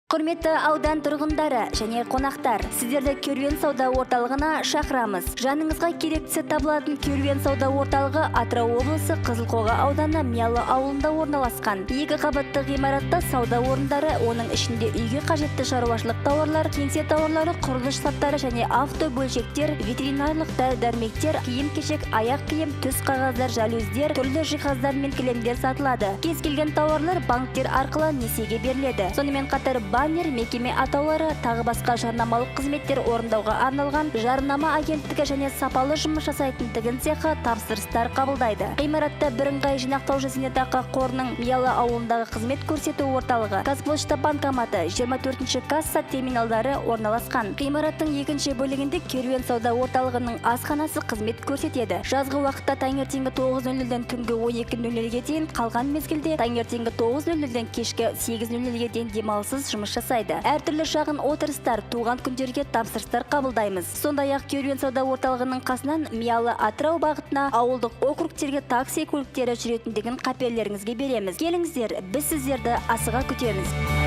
Құрметті аудан тұрғындары және қонақтар, сіздерді Керуен сауда орталығына шақырамыз. Жаныңызға керектісі табылатын Керуен сауда орталығы Атырау облысы, Қызылқоға ауданы, Миялы ауылында орналасқан. Екі қабатты ғимаратта сауда орындары, оның ішінде үйге қажетті шаруашылық тауарлар, кеңсе тауарлары, құрылыс заттары және авто бөлшектер, ветеринарлық дәрі-дәрмектер, киім-кешек, аяқ киім, түс қағаздар, жалюздер, түрлі жиһаздар мен кілемдер сатылады. Кез келген тауарлар банктер арқылы несиеге беріледі. Сонымен қатар баннер, мекеме атаулары, тағы басқа жарнамалық қызметтер орындауға арналған жарнама агенттігі және сапалы жұмыс жасайтын тігін цехы тапсырыстар қабылдайды. Ғимаратта бірыңғай жинақтаушы зейнетақы қорының Миялы ауылындағы қызмет көрсету орталығы, Қазпошта банкоматы, 24 касса терминалдары орналасқан. Ғимараттың екінші бөлігінде Керуен сауда орталығының асханасы қызмет көрсетеді. Жазғы уақытта таңертеңгі 9:00-ден түнгі 12:00-ге дейін, қалған мезгілде таңертеңгі 9:00-ден кешкі 8:00-ге дейін демалыссыз жұмыс жасайды. Әртүрлі шағын отырыстар, туған күндерге тапсырыстар қабылдаймыз. Сондай-ақ Керуен сауда орталығының қасынан Миялы Атырау бағытына, ауылдық округтерге такси көліктері жүретіндігін қаперлеріңізге береміз. Келіңіздер, біз сіздерді асыға күтеміз.